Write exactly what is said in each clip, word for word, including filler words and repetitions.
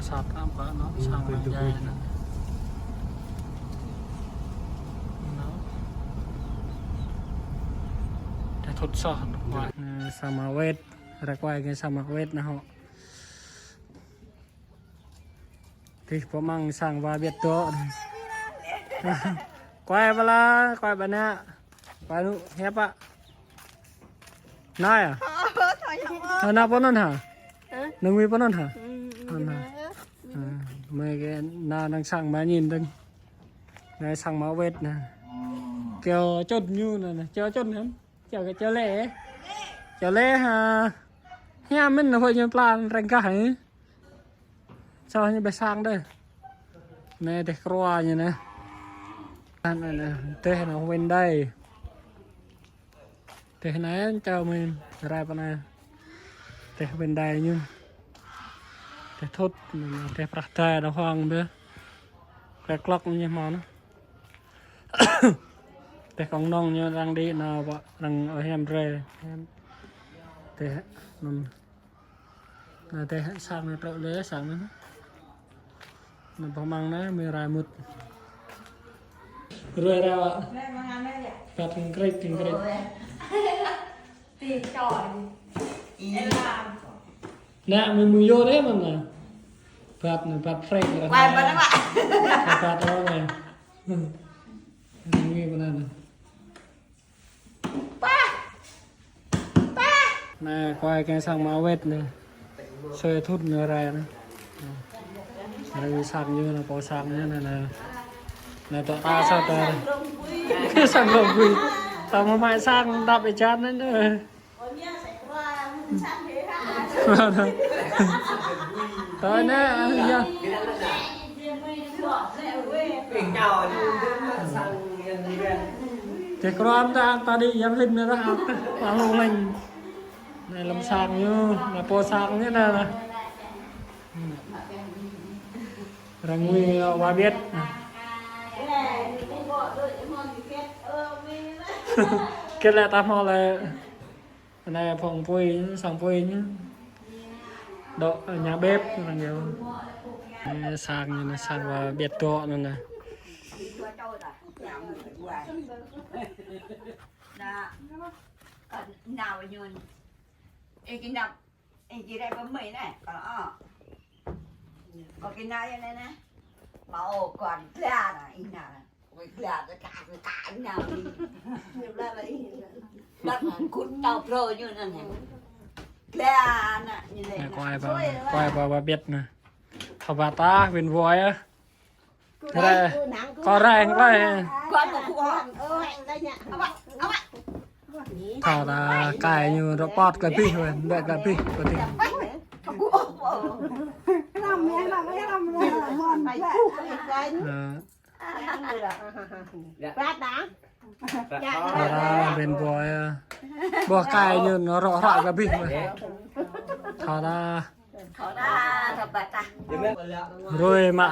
Sat apa anŭn, sang anŭn jai anŭn. Anŭn. Tơlơi thut soh, wah, anŭn sang mă wet, rơkuai kơ sang mă wet anŭn hŏ. Tih pơmăng sang wa biăt dŏ. Kuai bala, kuai bơnă. Kuai anŭn, hiăp ă? Nai à? Ơ, nao pơ anŭn hă? Hă? Nao ngui pơ anŭn hă? Ơ, nao. Ơ, mơi kơ nao năng sang mă ñin dơ̆ng. Nao sang mă wet anŭn. Kiao čŭn ñu anŭn, kiao čŭn anŭn. Kiao, kiao lĕ. Kiao lĕ hă? Hiam mơ̆n anŭn, huĭ ñu pla rơngkah hă? Čô ñu ƀơi sang đơi. Anai teh krua ñu anai. Anai, anai, teh anŭn win đai. Teh anai čô mơi rai pơ anai. Teh win đai ñu. Teh thut, teh prah đai đa huang ƀơi. Klek klok ñu hmâo anŭn. Teh kông nong ñu arăng đĭ anŭn ƀă, arăng ơ hiam rai. Teh anŭn. Anai teh sang anai trŏ lĕ sang anai. Anai pơmăng anai mơi rai mŭt. Ruai rai ă. Phat kơng krĕč, kơng krĕč. Anai mơi mơ̆ng yua đơi mơ̆n anai. Phat anai, phat frek. Kuai phat anŭn ă. Phat anŭn anai. Anai mơi pơ anai anai. Anai kuai kơ sang mă wet anai. Sui thut anai rai anai. Anai sang ñu anai, pô sang ñu anai, anai. Anai tŏ ta sa ta. Sang lŏm bui. Ta mă mă sang đăp ih čan anai anai. Tơl anai, yơh. Teh krua ta, ta đĭ yang hlĭm anai ta, ta hlŏng lĕng. Anai lŏm sang ñu, anai pô sang ñu anai, anai. Arăng ngui wa biăt. Kiăng lĕ ta hmâo lĕ. Anai phung apui, sang apui ñu. Dŏ nhà bếp arăng yơh. Anai sang ñu anai, sang wa biăt dŏ anŭn anai. Anai kuai ba, kuai ba wa biăt anai. Thâo ba ta win woi ah. Rai, kâo rai, rai. Thâo ta kai ñu rơpot kơ abih, weh, đuaĭ kơ abih, kơ abih. Ơ. Thâo ta win woi ah. Ƀuh kai ñu rŏ rŏ kơ abih, weh. Thâo ta. Ruai mă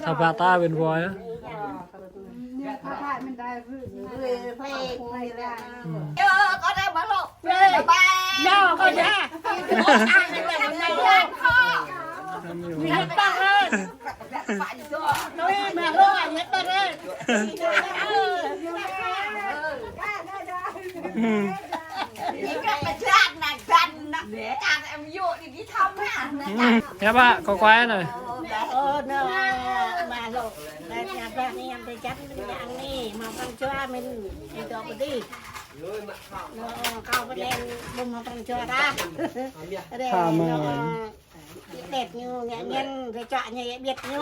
thâo ba ta win woi ah. Ơ. Ơ. Ơ, hiăp ă, kâo kuai anai. Ơ, anai, mă lŏ. Anai, anai, anai, anai, anai, mă prăng jua mơ̆n, anai, dŏ pơ adih. Anai, kâo pơđen, ƀu mă prăng jua ta. Anai, anai, anai, ñu ngă ñen, kơ čuă ñu yă biăt ñu.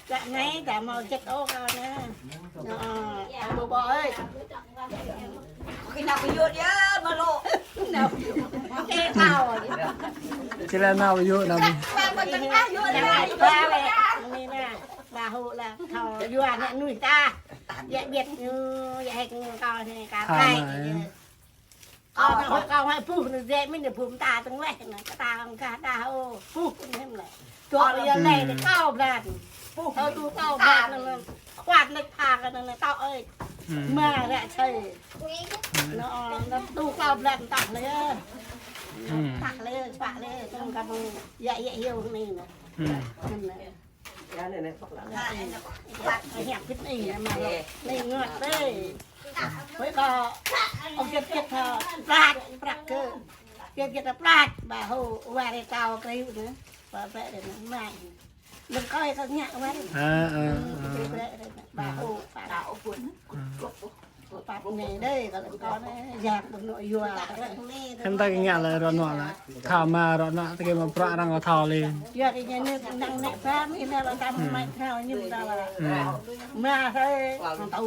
Čuă anai, ta hmâo jĕt ôh kâo anai. Anai, ƀu ƀuh ơi. Či lĕ nao yua nao. Ba lĕ, anai nă, ba hŭ lĕ, thâo yua anai nuih ta. Yă biăt ñu, yă hĕk ñu kâo anai, kâo kai. Kâo nao, kâo hmâo buh anai, djơ̆ mơ̆n anai buh mơta tơ̆ng weh anai, kơ ta kâo kah đah ôh, buh anai mơ̆n lĕ. Dŏ yua anai anai kâo blan. Buh. Thâo tu kâo blan anai, kơ kwat anai pha kơ anai anai tŏ ơi. Mă ră čơi. Anai, anai tu kâo blan tah lĕ. Tah lĕ, čuă lĕ, tơ̆ng kơ mơ̆ng yă yă hiu anai anai. Hmm. Hiăp bĭt anai, anai mă lŏ. Anai ngă tơi. Ơi kâo, ơ Kiệt Kiệt thâo, plăk, plăk kơ. Kiệt Kiệt thâo plăk, ba hô, wa rê kâo kơ hyu anai. Ba bĕ anai, mai. Đừng coi kâo ngă wa rê. À, à, à. Ba hô, ba hô. Pap anai dơi, kâo lăng kâo anai, yap ƀing anŏ yua. Hơnŭn ta kơ ngă lĕ rŏ nŏ lĕ. Thâo mă rŏ nŏ, ta kơ mă prăk arăng kơ thâo lĕ. Yua kơ ñu anai năng nĕ pha, mi nĕ lă tam mai thâo ñu ta lă. Hmm. Mă hơi, tŭ.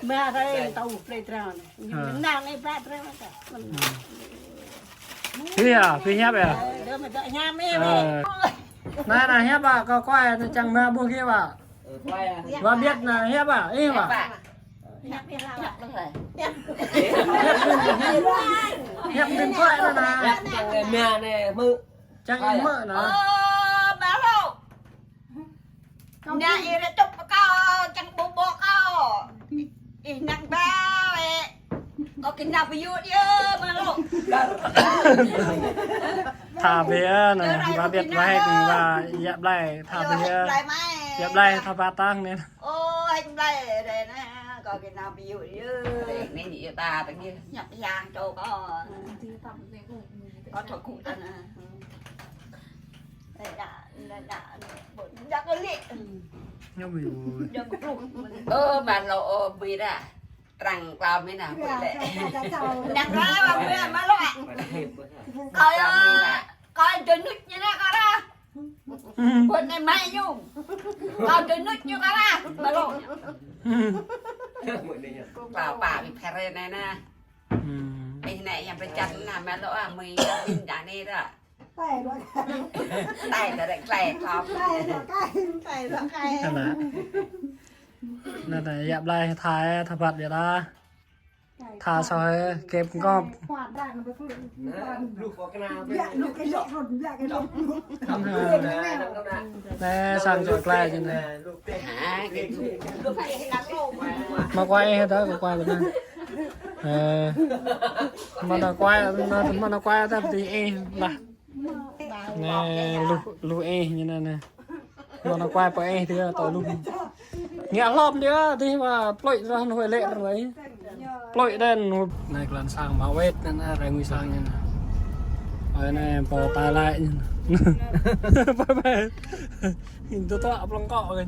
Mă hơi, tŭ plei trao anai. Ñu năng nĕ pha trao anai. Phi hă, phi hiăp hă? Ơ, dơ mă dơ hiăp mĕ. Ơ. Anai, anai hiăp ƀă, kâo kuai, anai čang mă ƀuh kơ ƀă. Wa Biăt anai hiăp ƀă, ih ƀă. Hiăp, hiăp, hiăp. Hiăp điện thoại anai anai. Hiăp čang mă anai, mă. Čang mă anai. Ơ, mă lŏ. Anai ih rơčŭp kâo, čang ƀu ƀô̆ kâo. Ih năng ba, ơ. Kâo kơnăl ƀu yua dia, mă lŏ. Tha bĕ anai, wa Biăt wa Hek, wa Yă Blai, tha bĕ. Yă Blai tha ba tang anai. Ơ, Hek Blai rê anai, kâo kơnăl ƀu yua dia. Anai ñu ta tơngia, ñăp yang čô kâo. Kâo thâo kŭ ta anai. Đa, đa, đa, đa kơ lĕ. Ñu ƀu yua. Đa kơ pluh. Ơ, mă lŏ, ơ, ƀu đa. Arăng klao mĕ anai, ƀu lĕ. Arăng klao, ƀu lĕ, mă lŏ. Kâo, kâo dơnuč ñu anai kâo ră. Ƀu anai mai ñu. Kâo dơnuč ñu kâo ră, mă lŏ. Klao pă ƀing phe rê anai anai. Ih anai yang pơčan anai, mă lŏ ah, mơi min đa anai ră. Tlaih dơ̆, tlaih tlaih. Tlaih dơ̆, tlaih dơ̆, tlaih. Anai. Anai, anai, Yă Blai tha, tha phat Yă Blai. Tha soi kĕp ngŏp. Anai, sang čŏk tlaih čơ anai. Mă kuai ih ta, kuai ƀơi anai. Ơ. Mă anai kuai, mă anai kuai ta ƀu djơ̆ ih lah. Anai lu, lu ih ñu anai anai. Mă anai kuai pơ ih dih tŏ lu. Ngă hlŏm dih dih mă plơi rah anŭn huai lĕ rah. Plơi đen. Anai klan sang mă wet anai, rai ngui sang ñu anai. Ơi anai pơ tai lai ñu anai. Pơ pơ. Ñu tŏ plŏng kŏ kơ.